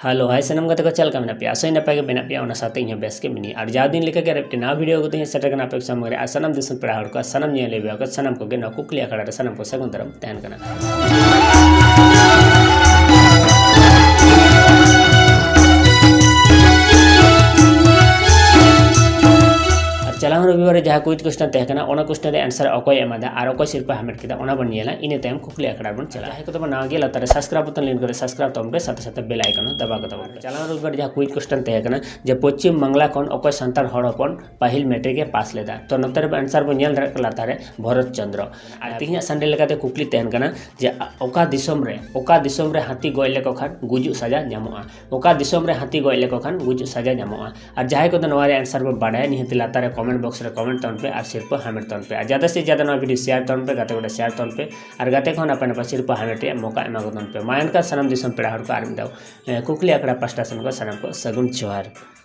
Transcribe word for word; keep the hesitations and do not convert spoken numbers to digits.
Hello, ᱦᱟᱭ ᱥᱟᱱᱟᱢ ᱜᱟᱛᱮ ᱠᱚ, ᱪᱮᱫ ᱞᱮᱠᱟ ᱢᱮᱱᱟᱜ ᱯᱮᱭᱟ? ᱟᱥᱟᱧ ᱱᱟᱯᱟᱭ ᱜᱮ ᱢᱮᱱᱟᱜ ᱯᱮᱭᱟ, ᱚᱱᱟ ᱥᱟᱶᱛᱮ ᱤᱧ ᱦᱚᱸ ᱵᱮᱥ ᱜᱮ ᱢᱤᱱᱟᱹᱧᱟ᱾ ᱟᱨ ᱡᱟᱣ ᱫᱤᱱ ᱞᱮᱠᱟ ᱜᱮ ᱟᱨ ᱢᱤᱫᱴᱮᱱ ᱱᱟᱣᱟ ᱵᱷᱤᱰᱤᱭᱳ ᱟᱹᱜᱩ ᱛᱮ ᱤᱧ ᱥᱮᱴᱮᱨ ᱠᱟᱱᱟ ᱟᱯᱮ ᱠᱚ ᱥᱟᱢᱟᱝ ᱨᱮ᱾ ᱟᱨ ᱥᱟᱱᱟᱢ ᱫᱤᱥᱚᱢ ᱯᱮᱲᱟ ᱦᱚᱲ ᱠᱚ, ᱥᱟᱱᱟᱢ ᱧᱮᱞ ᱵᱤᱭᱩᱣᱟᱨ ᱠᱚ, ᱥᱟᱱᱟᱢ ᱠᱚᱜᱮ ᱱᱚᱣᱟ ᱠᱩᱠᱞᱤ ᱟᱠᱷᱲᱟ ᱨᱮ ᱥᱟᱱᱟᱢ ᱠᱚ ᱥᱟᱹᱜᱩᱱ ᱫᱟᱨᱟᱢ ᱛᱟᱦᱮᱱ ᱠᱟᱱᱟ᱾ ᱟᱨ ᱪᱟᱞᱟᱣ ᱨᱚᱵᱤᱵᱟᱨ ᱨᱮ ᱡᱟᱦᱟᱸ ᱠᱩᱭᱤᱡ ᱠᱚᱥᱪᱮᱱ ᱛᱟᱦᱮᱸ ᱠᱟᱱᱟ, ᱚᱱᱟ ᱠᱚᱥᱪᱮᱱ ᱨᱮ ᱟᱱᱥᱟᱨ ᱚᱠᱚᱭ ᱮᱢᱟᱫᱟ ᱟᱨ ᱚᱠᱚᱭ ᱥᱤᱨᱯᱟᱹ ᱦᱟᱢᱮᱴ ᱠᱮᱫᱟ, ᱚᱱᱟ ᱵᱚᱱ ᱧᱮᱞᱟ᱾ ᱤᱱᱟᱹ ᱛᱟᱭᱚᱢ ᱠᱩᱠᱞᱤ ᱟᱠᱷᱲᱟ ᱨᱮᱵᱚᱱ ᱪᱟᱞᱟᱜᱼᱟ᱾ ᱡᱟᱦᱟᱸᱭ ᱠᱚᱫᱚ ᱵᱚᱱ ᱱᱟᱣᱟ ᱜᱮᱭᱟ, ᱞᱟᱛᱟᱨ ᱨᱮ ᱥᱟᱵᱥᱠᱨᱟᱭᱤᱵ ᱵᱚᱛᱚᱱ ᱞᱤᱱ ᱠᱚᱨᱮ ᱥᱟᱵᱥᱠᱨᱟᱭᱤᱵ ᱛᱟᱵᱚᱱ ᱯᱮ, ᱥᱟᱛᱷᱮ ᱥᱟᱛᱷᱮ ᱵᱮᱞ ᱟᱭᱠᱚᱱ ᱦᱚᱸ ᱫᱟᱵᱟᱣ ᱠᱟᱛᱟ ᱵᱚᱱ ᱯᱮ᱾ ᱪᱟᱞᱟᱣ ᱨᱚᱵᱤᱵᱟᱨ ᱡᱟᱦᱟᱸ ᱠᱩᱭᱤᱡ ᱠᱚᱥᱪᱮᱱ ᱛᱟᱦᱮᱸ ᱠᱟᱱᱟ ᱡᱮ ᱯᱚᱪᱷᱤᱢ ᱵᱟᱝᱞᱟ ᱠᱷᱚᱱ ᱚᱠᱚᱭ ᱥᱟᱱᱛᱟᱲ ᱦᱚᱲ ᱦᱚᱯᱚᱱ ᱯᱟᱹᱦᱤᱞ ᱢᱮᱴᱨᱤᱠ ᱮ ᱯᱟᱥ ᱞᱮᱫᱟ, ᱛᱚ ᱱᱚᱛᱮ ᱨᱮᱵᱚᱱ ᱟᱱᱥᱟᱨ ᱵᱚᱱ ᱧᱮᱞ ᱫᱟᱲᱮᱭᱟᱜ ᱠᱟᱱᱟ ᱞᱟᱛᱟᱨ ᱨᱮ ᱵᱷᱚᱨᱚᱛ ᱪᱚᱸᱫᱽᱨᱚ᱾ ᱟᱨ ᱛᱮᱦᱮᱧᱟᱜ ᱥᱟᱱᱰᱮ ᱞᱮᱠᱟᱛᱮ ᱠᱩᱠᱞᱤ ᱛᱟᱦᱮᱱ ᱠᱟᱱᱟ ᱡᱮ ᱚᱠᱟ ᱫᱤᱥᱚᱢ ᱨᱮ, ᱚᱠᱟ ᱫᱤᱥᱚᱢ ᱨᱮ ᱦᱟᱹᱛᱤ ᱜᱚᱡ ᱞᱮᱠᱚ ᱠᱷᱟᱱ ᱜᱩᱡᱩᱜ ᱥᱟᱡᱟ ᱧᱟᱢᱚᱜᱼᱟ? ᱚᱠᱟ ᱫᱤᱥᱚᱢ ᱨᱮ ᱦᱟᱹᱛᱤ ᱜᱚᱡ ᱞᱮᱠᱚ ᱠᱷᱟᱱ ᱜᱩᱡᱩᱜ ᱥᱟᱡᱟ ᱧᱟᱢᱚᱜᱼᱟ? ᱟᱨ ᱡᱟᱦᱟᱸᱭ ᱠᱚᱫᱚ ᱱᱚᱣᱟ ᱨᱮᱭᱟᱜ ᱟᱱᱥᱟᱨ ᱵᱚᱱ ᱵᱟᱰᱟᱭᱟ, ᱱᱤᱦᱟᱹᱛ ᱞᱟᱛᱟᱨ ᱨᱮ ᱠᱚᱢᱮᱱᱴ ᱵᱚᱠᱥ ᱨᱮ ᱠᱚᱢᱮᱱᱴ ᱛᱟᱵᱚᱱ ᱯᱮ ᱟᱨ ᱥᱤᱨᱯᱟᱹ ᱦᱟᱢᱮᱴ ᱛᱟᱵᱚᱱ ᱯᱮ᱾ ᱟᱨ ᱡᱟᱫᱟ ᱥᱮ ᱡᱟᱫᱟ ᱱᱚᱣᱟ ᱵᱷᱤᱰᱤᱭᱳ ᱥᱮᱭᱟᱨ ᱛᱟᱵᱚᱱ ᱯᱮ, ᱜᱟᱛᱮ ᱠᱚ ᱥᱮᱭᱟᱨ ᱛᱟᱵᱚᱱ ᱯᱮ ᱟᱨ ᱜᱟᱛᱮ ᱠᱚᱦᱚᱸ ᱱᱟᱯᱟᱭ ᱱᱟᱯᱟᱭ ᱥᱤᱨᱯᱟᱹ ᱦᱟᱢᱮᱴ ᱨᱮᱭᱟᱜ ᱢᱚᱠᱟ ᱮᱢᱟ ᱠᱚ ᱛᱟᱵᱚᱱ ᱯᱮ᱾ ᱢᱟ ᱮᱱᱠᱷᱟᱱ ᱥᱟᱱᱟᱢ ᱫᱤᱥᱚᱢ ᱯᱮᱲᱟ ᱦᱚᱲ ᱠᱚ ᱟᱨ ᱢᱤᱫ ᱫᱷᱟᱣ, ᱮ, ᱠᱩᱠᱞᱤ ᱟᱠᱷᱲᱟ ᱯᱟᱥᱴᱟ ᱥᱮᱱ ᱠᱷᱚᱱ ᱥᱟᱱᱟᱢ ᱠᱚ ᱥᱟᱹᱜᱩᱱ ᱡᱚᱦᱟᱨ᱾